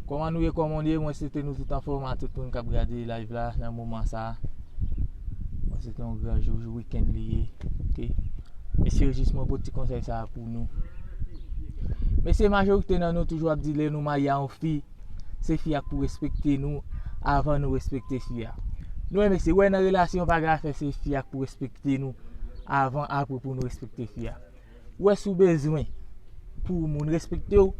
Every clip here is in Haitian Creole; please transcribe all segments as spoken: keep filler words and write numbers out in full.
Kòman nou ye, kòman nou ye? Mwen swete nou tout anfòm, a tout moun k ap gade live la nan moman sa a. Mwen swete yon gran jou, jou wikenn li ye. Ok. Mesye, jis mwen pote ti konsèy sa a pou nou. Mesye, majorite nan nou toujou ap di lè nou marye a yon fi, se fi a k pou respekte nou avan nou respekte fi a. Nou wè, mesye, wè, nan relasyon pa gen afè se fi a k pou respekte nou avan, apre pou nou respekte fi a. Ou wè, si w bezwen pou moun respekte w,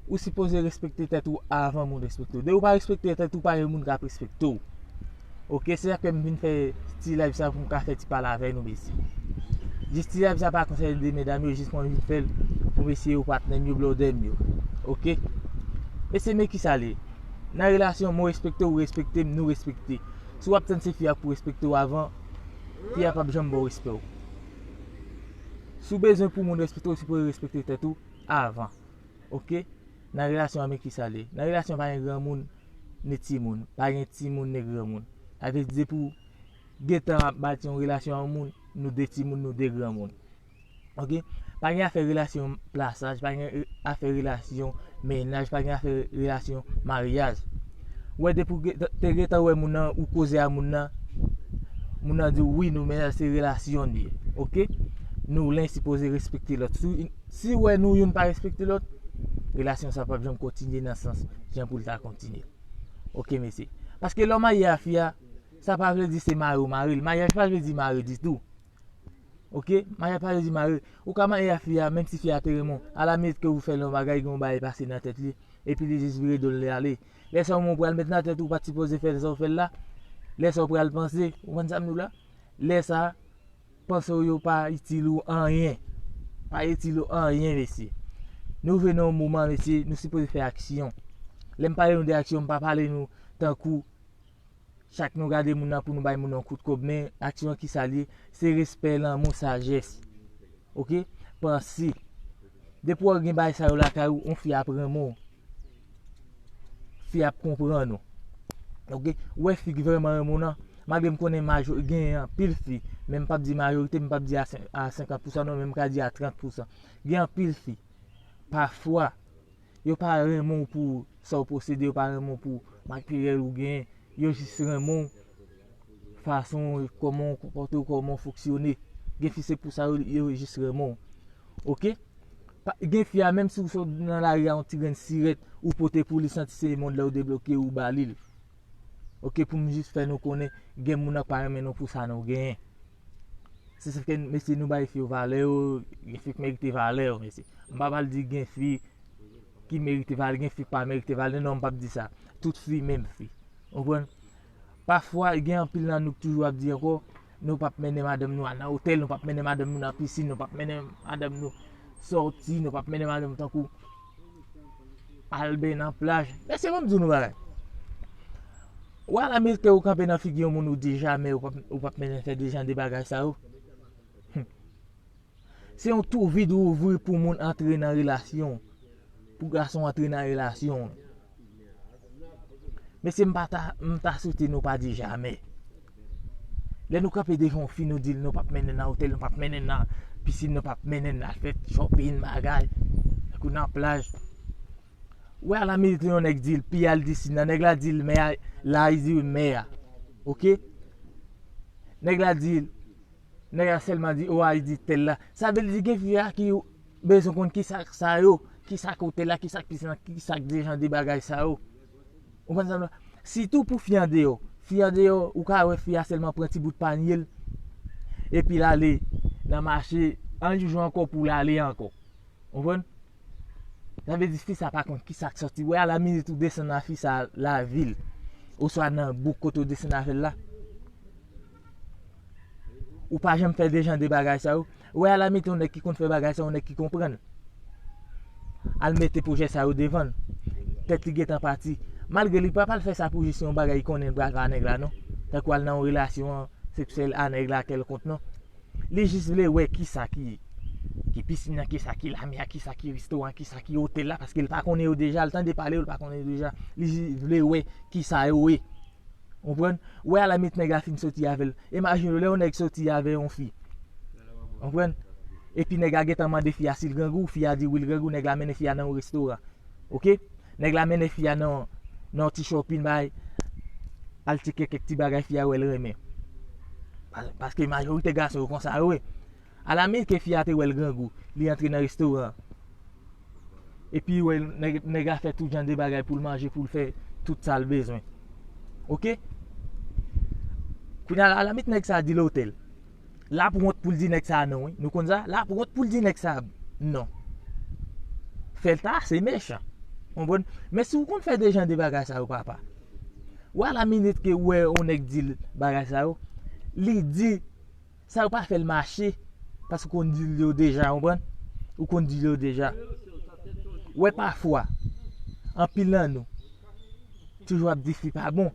ou sipoze respekte tèt ou avan moun respekte w. Depi w pa respekte tèt ou, pa gen moun k ap respekte w. Ok, se sa k fè m vin fè ti live sa pou m ka fè ti pale avè nou, mesye. Jis ti live sa pa konsèy de medam yo, jis mwen vin fè l pou mesye yo, patnè m yo, blòdè m yo. Ok? Mesye, men kisa l ye. Nan relasyon, mwen respekte w, ou respekte m, nou respekte. Si w ap tann se fi a k pou respekte w avan, fi a p ap janm ba w respè w. Si w bezwen pou moun respekte w, ou sipoze respekte tèt ou avan. Ok? Nan relasyon an, men kisa l ye. Nan relasyon, pa gen granmoun ni timoun. Pa gen timoun ni granmoun. Sa vle di, depi w gentan ap bati yon relasyon a yon moun, nou de timoun, nou de granmoun. Ok? Pa gen afè relasyon plasaj, pa gen afè relasyon mennaj, pa gen afè relasyon maryaj. Ou wè, depi w gen- te gentan wè moun nan, ou koze a moun nan, moun nan di w, wi, nou mennaj, se relasyon n ye. Ok? Nou len sipoze respekte lòt. Si, si w wè nou youn pa respekte lòt, relasyon sa p ap janm kontinye nan sans jan pou l ta kontinye. Ok, mesye. Paske lè w marye a fi a, sa pa vle di se mare w mare l. Maryaj pa vle di mare ditou. Ok? Maryaj pa vle di mare. Ou ka marye a fi a, menm si fi a te renmen w, a la minit ke ou fè l yon bagay, gen yon bagay pase nan tèt li, epi li jis vire do l li ale. Lè sa w menm ou pral met nan tèt ou pa t sipoze fè sa w fè l la. Lè sa w pral panse, ou konn sa m di w la? Lè sa, panse w yo pa itil ou anyen. Pa itil ou anyen, mesye. Nou viv nan yon moman, mesye, nou sipoze fè aksyon. Lè m pale nou de aksyon, m pa pale nou tankou chak nou gade moun nan pou nou bay moun nan kout kòb, men aksyon an kisa l ye? Se respè, lanmou, sajès. Ok? Panse. Depi w gen bagay sa yo lakay ou, yon fi ap renmen w. Fi ap konprann ou. Ok? Ou wè fi ki vrèman renmen w nan, malgre m konnen majo- gen anpil fi, men m p ap di majorite, m p ap di a sen- a senkant pousan non, men m ka di a trant pousan. Gen anpil fi, pafwa, yo pa renmen w pou sa w posede, yo pa renmen w pou materyèl ou genyen, yo jis renmen w fason kòman w konpòte w, kòman w fonksyone. Gen fi se pou sa yo, yo jis renmen w. Ok? Pa- Gen fi a, menm si w sot nan lari a yon ti grenn sirèt, ou pote pou li, santi se mond la ou debloke, ou ba li l. Ok, pou m jis fè nou konnen, gen moun nan k pa renmen nou pou sa nou genyen. Se sa k fè, mesye, nou bay fi yo valè yo, gen fi k merite valè yo, mesye. M pa pral di gen fi ki merite valè, gen fi k pa merite valè, non, m p ap di sa. Tout fi, menm fi. Ou konprann? Pafwa, gen anpil nan nou k toujou ap di ankò, nou p ap mennen madanm nou al nan otèl, nou p ap mennen madanm nou nan pisin, nou p ap mennen madanm nou sòti, nou p ap mennen madanm nou tankou al benyen nan plaj. Mesye, ban m di nou bagay. Ou al Ameriken, ou kanpe nan figi yon moun, ou di jamè ou p ap, ou p ap mennen fè de jan de bagay sa yo. Hmm. Se yon twou vid ou ouvri pou moun antre nan relasyon, pou gason antre nan relasyon. Mesye, m pa ta, m ta swete nou pa di jamè. Lè nou kanpe devan yon fi, nou di l nou p ap mennen nan otèl, nou p ap mennen nan pisin, nou p ap mennen nan fè shopping, bagay, tankou nan plaj. Ou wè, a la minit yon nèg di l pi a, l di si nan, nèg la di l mè a, la, li di mè a. Ok? Nèg la di l, nèg la sèlman di, o, a, li di tèl la. Sa vle di gen fi a ki bezwen konn ki sa k sa yo, ki sa k otèl la, ki sa k pisin nan, ki sa k de jan de bagay sa yo. Ou konprann sa m la? Sitou pou fi andeyò. Fi andeyò, ou ka wè fi a sèlman pran ti bout panye l, epi l ale nan mache, an jou jou ankò pou l ale ankò. Ou konprann? Sa vle di fi sa pa konn ki sa k sòti. Wè, a la minit ou desann a fi sa lavil, oswa nan bouk kote w desann avè l la. Ou pa janm fè de jan de bagay sa yo. Wè, a la minit yon nèg ki konn fè bagay sa yo, yon nèg ki konprann. Al mete pwojè sa yo devan l. Tèt li gentan pati. Malgre li pa pral fè sa pou jis yon bagay li konnen l pral fè a nèg la, non. Tankou al nan yon relasyon seksyèl a nèg la kèlkonk, non. Li jis vle wè kisa ki, ki pisin nan, kisa ki lamè a, kisa ki restoran, kisa ki otèl la, paske l pa konnen yo deja, l tande pale yo, l pa konnen yo deja. Li jis vle wè kisa yo ye. Ou konprann? Wè, a la minit nèg la fin soti avè l. Imajine w, lè yon nèg soti avè yon fi. Ou konprann? Epi nèg la gentan mande fi a si l grangou, fi a di wi l grangou, nèg la mennen fi a nan yon restoran. Ok? Nèg la mennen fi a nan, nan ti shopping bay, al tcheke kèk ti bagay fi a wè l renmen. Pa- Paske majorite gason yo konsa yo ye. Alamit ke fi a te wè l grangou, li antre nan restoran. Epi wè nèg, nèg la fè tout jan de bagay pou l manje, pou l fè tout sa l bezwen. Oke? Kounye a, alamit nèg sa a di l otèl. L ap wont pou l di nèg sa a non, wi. Nou konn sa? L ap wont pou l di nèg sa a non. Fè l ta ase mechan. Konprann? Men si w konn fè de jan de bagay sa yo, papa, w a la minit ke w wè yon nèg di l bagay sa yo, li di sa yo pa fè l mache, paske w konn di l yo deja, konprann? Ou konn di l yo deja. Wè pafwa, anpil nan nou toujou ap di fi pa bon.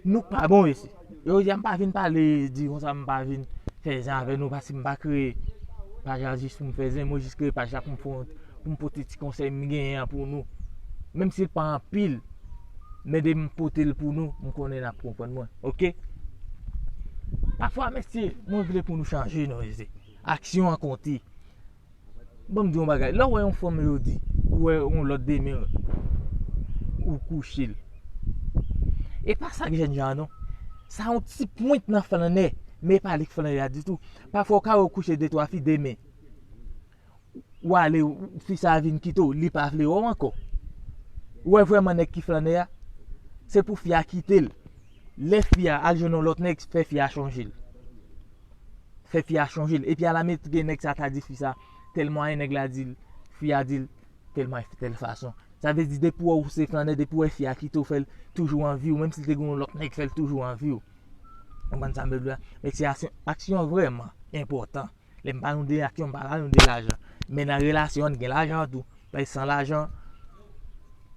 Nou pa bon, mesye. Yo di a m pa vin pale di konsa, m pa vin fè zen avè nou, paske m pa kreye paj la jis pou m fè zen, mwen jis kreye paj la pou m fè, pou m pote ti konsèy m genyen an pou nou. Menm si l pa anpil, men de m pote l pou nou, m konnen n ap konprann mwen. Oke? Pafwa, mesye, mwen vle pou nou chanje, non, mesye. Aksyon an konte. Ban m di yon bagay. Lè w wè yon fanm jodi, ou wè yon lòt demen, ou kouche l. E pa sa k jènjan an, non. Sa yon ti pwent nan flannè, men e pa li k flannè a ditou. Pafwa, w ka wè w kouche de twa fi demen. Ou ale, fi sa a vin kite w, li pa vle wè w ankò. Ou wè vrèman nèg ki flannè a, se pou fi a kite l. Lè fi a al jwenn yon lòt nèg, fè fi a chonje l. Fè fi a chonje l. Epi alamit gen nèg sa ta di fi sa, tèl mwayen nèg la di l, fi a di l, tèl mwayen, tèl fason. Sa vle di, depi w wè w se flannè, depi w wè fi a kite w, fè l toujou anvi w, menm si l te gen yon lòt nèg, fè l toujou anvi w. Konprann sa m vle di w la? Men se aksyon, aksyon vrèman enpòtan. Lè m pale nou de aksyon, m pa pale nou de lajan. Men nan relasyon, ann gen lajan tou. Paske san lajan,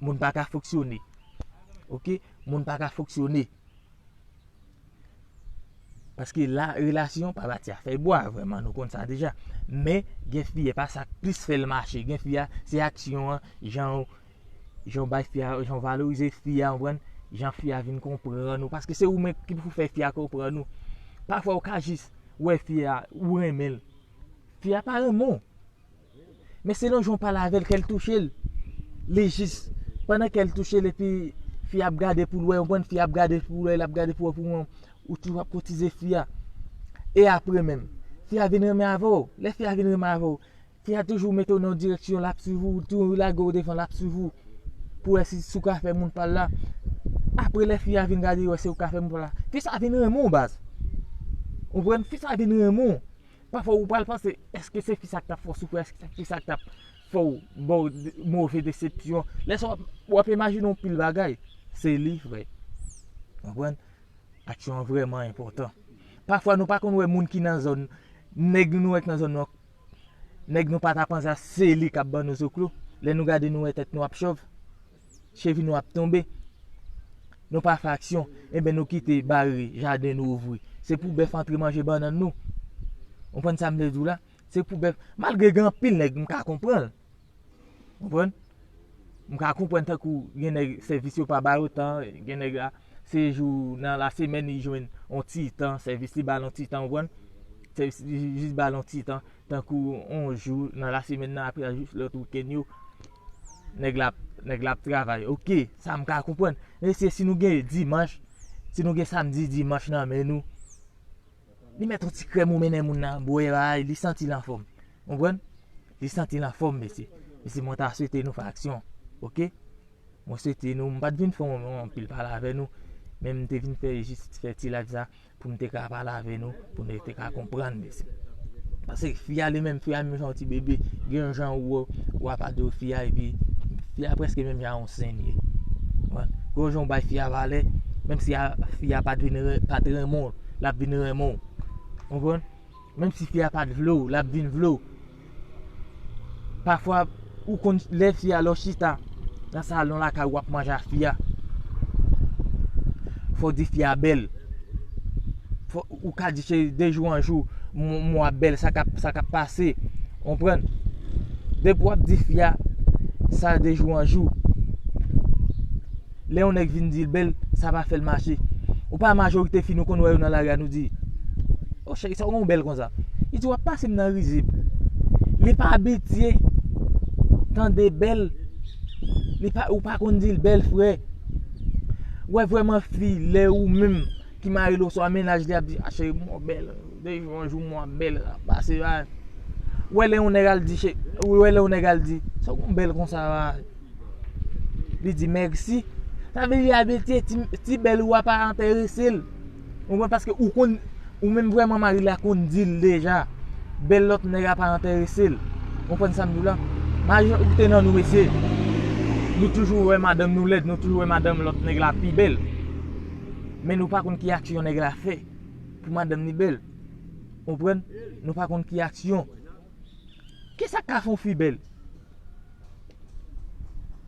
moun pa ka fonksyone. Oke? Moun pa ka fonksyone. Paske la, relasyon pa pati a fèy bwa, vrèman, nou konn sa deja. Men, gen fi, e pa sa k plis fè l mache. Gen fi a, se aksyon an, jan w, jan w bay fi a, jan w valorize fi a, w konprann? Jan fi a vin konprann ou. Paske se ou menm ki pou fè fi a konprann ou. Pafwa, ou ka jis wè fi a, ou renmen l. Fi a pa renmen w. Men selon jan w pale avè l, kè l touche l. Li jis, pandan kè l touche l, epi fi a ap gade pou l wè, w konprann, fi a ap gade pou l wè, l ap gade pou wè pou wè, ou toujou ap koutize fi a. E apre menm, fi a vin renmen avè w. Lè fi a vin renmen avè w, fi a toujou mete w nan yon direksyon, l ap swiv ou, toujou lage w devan, l ap swiv ou. Pou wè si, si w ka fè moun pa l la. Apre lè fi a vin gade, wè se ou ka fè moun pa l la. Fi sa vin renmen w baz. Ou konprann? Fi sa vin renmen w. Pafwa ou pral panse, èske se fi sa k t ap fè w soufri, èske se fi sa k t ap fè w, ba w de- move desepsyon? Lè sa w ap, w ap imajine yon pil bagay. Se li, frè. Konprann? Aksyon an vrèman enpòtan. Pafwa nou pa konn wè moun ki nan zòn, nèg nou wè k nan zòn nou an, nèg nou pa ta panse a se li k ap ban nou zoklo. Lè nou gade nou wè tèt nou ap chòv. Chevi nou ap tonbe. Nou pa fè aksyon, enben nou kite bare jaden nou ouvri. Se pou bèf antre manje bannann nou. Ou konprann sa m vle di w la? Se pou bèf, malgre gen anpil nèg m ka konprann. Ou konprann? M ka konprann tankou gen nèg sèvis yo pa ba yo tan, gen nèg la se jou nan lasemèn li jwenn on ti tan, sèvis li ba l on ti tan, ou konprann? Sèvis li jis ba l on ti tan. Tankou on jou nan lasemèn nan, apre a jis lòt wikenn yo, nèg la, nèg la ap travay. Oke, sa m ka konprann. Men se si nou gen dimanch, si nou gen samdi, dimanch nan men nou, li mèt on ti krèm ou mennen moun nan bwè a, li santi l anfòm. Konprann? Li santi l anfòm, mesye. Mesye, mwen ta swete nou fè aksyon. Oke? Mwen swete nou, m pa t vin fè yon, yon anpil pale avè nou, men m te vin fè jis fè ti live sa pou m te ka pale avè nou, pou nou te ka konprann, mesye. Paske fi a li menm, fi a menm jan yon ti bebe, gen yon jan ou, ou ap adore fi a, epi fi a prèske menm jan yon sen li ye. Konprann? Gen yon jan ou bay fi a valè, menm si a, fi a pa t vin re- pa t renmen w, l ap vin renmen w. Konprann? Menm si fi a pa t vle w, l ap vin vle w. Pafwa, ou konn lè fi a lè w chita nan salon lakay ou ap manje a fi a. Fò w di fi a bèl. Fò, ou ka di cheri de jou an jou, m, m wè w ap bèl, sa k ap, sa k ap pase. Konprann? Depi w ap di fi a sa de jou an jou, lè yon nèg vin di l bèl, sa pa fè l mache. Ou pa majorite fi nou konn wè yo nan lari a, nou di, "O cheri, sa w gen w bèl konsa?" Li di, "W ap pase m nan rizib." Li pa abitye tande bèl. Li pa, ou pa konn di l bèl, frè. Ou wè vrèman fi, lè ou menm ki mari l oswa mennaj li ap di, a cheri, m wè w bèl, de jou an jou m wè w bèl, ap pase a. Ou wè lè yon nèg al di, che-, ou wè lè yon nèg al di, sa w konn bèl konsa a. Li di mèsi. Sa vle di abitye ti, ti bèl ou a pa enterese l. Ou konprann? Paske ou konn, ou menm vrèman mari la konn di l deja. Bèl lòt nèg a pa enterese l. Ou konprann sa m di w la? Majorite nan nou mesye, nou toujou wè madanm nou lèd, nou toujou wè madanm lòt nèg la pi bèl. Men nou pa konn ki aksyon nèg la fè pou madanm li bèl. Ou konprann? Nou pa konn ki aksyon. Kisa k ka fè yon fi bèl?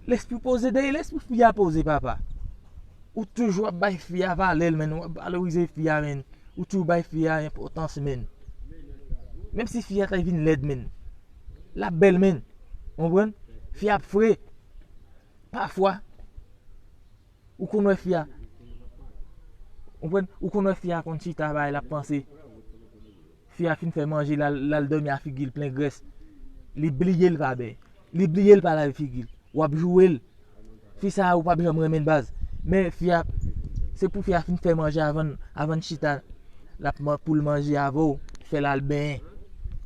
Lespri poze dèyè, lespri fi a poze, papa. Ou toujou ap bay fi a valè l, menn, ou ap valorize fi a, menn. Ou toujou bay fi a enpòtans, menn. Menm si fi a ta vin lèd, menn, l ap bèl, menn. Ou konprann? Fi a ap fre. Pafwa, ou konn wè fi a, ou konprann? Ou konn wè fi a konn chita bay, l ap panse. Fi a fin fè manje, l al, l al dòmi a figi l plen grès. Li bliye l pa bè. Li bliye l pa lave figi l. W ap joure l. Fi sa a, ou p ap janm renmen l, baz. Men fi a, se pou fi a fin fè manje avan, avan l chita, l ap man-, pou l manje avè w, fè l al benyen.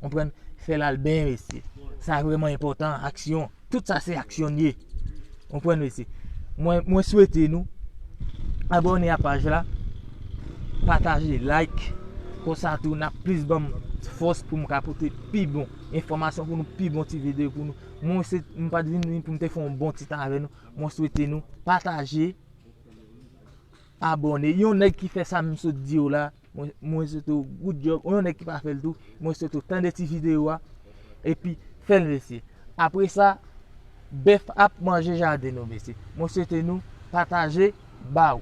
Konprann? Fè l al benyen, mesye. Sa vrèman enpòtan, aksyon. Tout sa se aksyon l ye. Konprann, mesye? Mwen, mwen swete nou abòne a paj la, pataje, like. Konsa tou, n ap plis ban m fòs pou m ka pote pi bon enfòmasyon pou nou, pi bon ti videyo pou nou. Mwen se, m pa t vin pou m te fè yon bon ti tan avè nou. Mwen swete nou pataje, abòne. Yon nèg ki fè sa m sot di w la, mwen, mwen swete w good job. Yon nèg ki pa fè l tou, mwen swete w tande ti videyo a, epi fè l, mesye. Apre sa, bèf ap manje jaden nou, mesye. Mwen swete nou pataje, ba w.